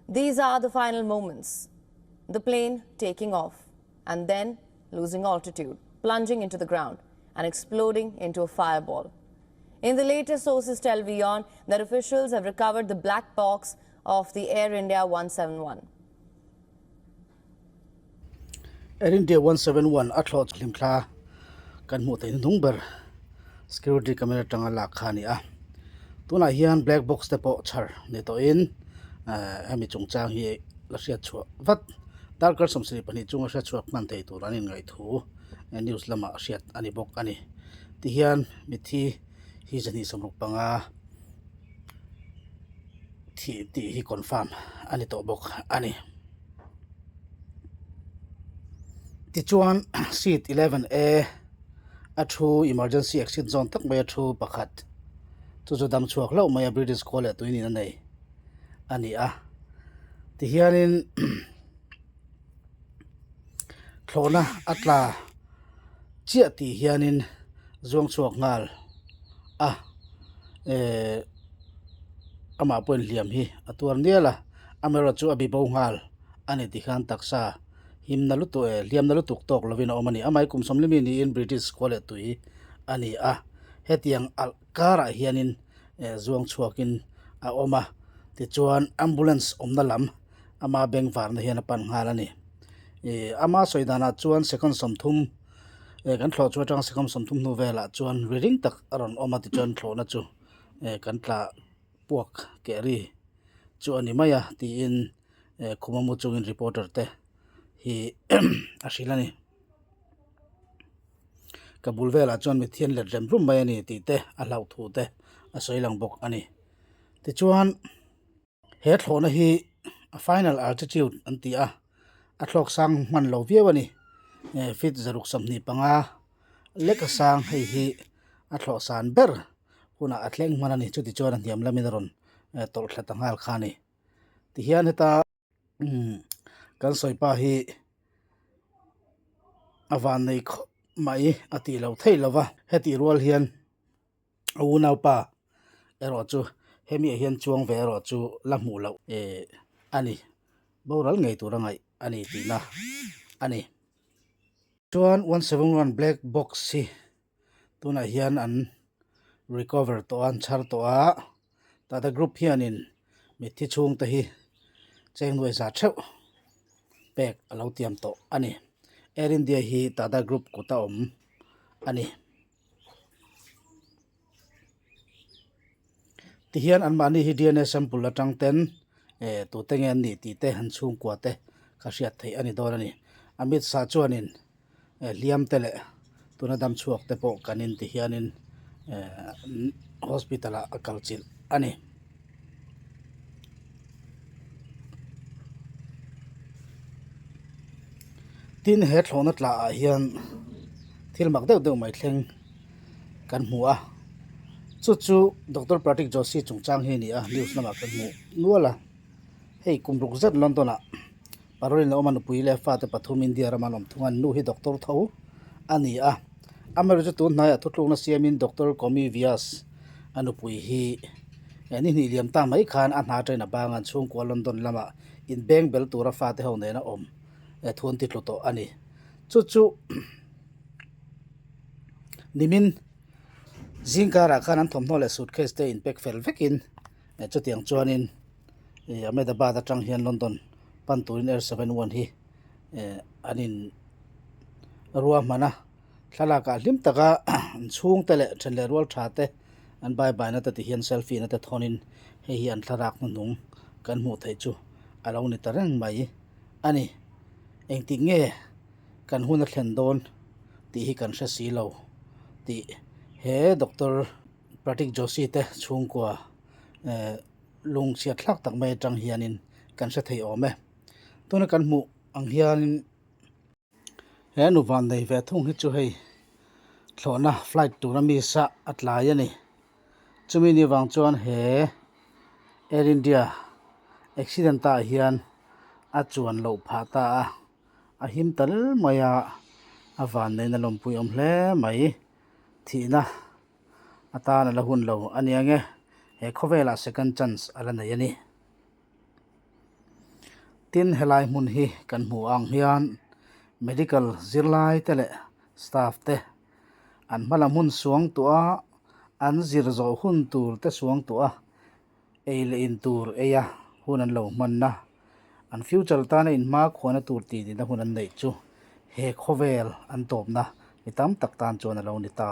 These are the final moments. The plane taking off and then losing altitude, plunging into the ground and exploding into a fireball. In the latest, sources tell WION that officials have recovered the black box of the Air India 171. Air India 171 a thlawh hlimthla kan hmuh theih hnuhnung ber security camera atanga lak kha a ni a tunah hian black box te pawh chhar ni tawhin ehh hemi chungchang hi la hriat chhuah vat darkar 22 chunga hriat chhuak hman thei tur an inngaih thu news lamah hriat a ni bawk a ni tihian mitthi hi 265 thih tih hi confirm a ni tawh bawk a ni. Tichuan seat 11A a thu emergency exit zawn tak mai a thu pakhat chu chu dam chhuak hlauh mai a British khua leh tui nin a nei a ni a tihianin thlawhna a tla chiah tih hianin zuang chhuak nghal a ehh amah pawhin hliam hi a tuar nial a amaherawhchu a bibo nghal a ni tikhan taksa himna lutuk eh hliamna lutuk tawk lovin a awm a ni amah hi kum sawmlimi niin British khua leh tui a ni a hetiang alh karah hianin eh zuang chhuakin a awm a tichuan ambulance awmna lam ama beng varna hian a pan nghal a ni ih ama sawi danah chuan second 30 eh kan thlawh chu atanga second 30 hnu velah chuan ri ring tak a rawn awm a tichuan thlawhna chu eh kan tla puak keh ri chu a ni mai a tiin eh khuma mu chungin reporter te hi a hrilh a ni. Ka bul velah chuan mithian let rem rum mai a ni tih te a hlauh thu te a sawi lang bawk a ni tichuan. He thlawhna hi a final altitude an ti a, a thlawk sang hman lo viau a ni. Feet 625 leka sang hei hi a thlawh san ber hunah a thleng hman a ni. Chuti chuan a hniam lamin a rawn tawlh thla ta nghal kha a ni. Tihian heta kan sawi pa hi a vannei khawp mai a tih loh theih lo va, hetih rual hian. A unaupa erawh chu hemi ah hian chuang ve erawh chu la hmuh loh eh a ni boral ngei tur a ngaih a ni tihna a ni. Chuan 171 black box hi tunah hian an recover tawh a an chhar tawh a Tata group hianin mitthi chhungte hi cheng nuai za theuh pek a lo tiam tawh a ni. Air India hi Tata group kut a awm a ni. Tihian anmahni hi dna sample atang ten eh tute nge an nih tih te an chhungkua te ka hriat theih a ni dawn a ni. Amit Shah chuanin eh hliam te leh tuna dam chhuak te pawh kan in ti hianin eh hospital ah a kal chilh a ni. Tin he thlawhna tla ah hian thil mak deuh deuh mai thleng kan hmu a chu chu Doctor Pratik Joshi chungchang hi a ni a news lamah kan hmuh nual a hei kum ruk zet London ah parole in a awm a nupui leh fate pathum India rama an awm thung a nu hi doctor tho a ni a amaherawhchu tun hnaiah thutlukna siamin Doctor Komi Vyas a nupui hi eh ni hnih liam ta mai khan a hna atangin a bang a an chhungkua London lamah inbeng bel tura fate ho nena awm eh thu an ti tlu tawh a ni chu chu nimin zingkarah khan an thawmhnaw leh suitcase te in pack fel vekin eh chutiang chuanin ih Ahmedabad atang hian London pan turin air 71 hi eh an in ruahman a thlalakah hlim taka an chhungte leh then leh rual tha te an bye bye na te ti hian selfie na te thawnin hei hi an thlalak hnuhnung kan hmuh theih chu a lo ni ta reng mai a ni engtik nge kan hun a thlen dawn tih hi kan hre si lo tih he Doctor Pratik Joshi te chhungkua eh lungchhiat thlak tak mai atang hianin kan hre thei awm e tuna kan hmuh ang hianin he nu van nei ve thung hi chu hei thlawhna flight tura mi sa a tlai a ni chumi ni vang chuan he Air India accident ah hian a chuan loh phah ta a. A him tal mai a, a vanneihna lawmpui awm hle mai. Thihna atan a la hun lo a nia nge, he khawvelah second chance a la nei a ni. Tin helai hmun hi kan hmuh ang hian medical zirlai te leh staff te an hmalam hun suang tuah a, an zir zawh hun tur te suang tuah a, ei leh in tur ei a hun an lo hman a, an future tana inhma khuana tur tih nihna hun an neih chu he khawvel an tawpna mi tam tak tan chuan a lo ni ta.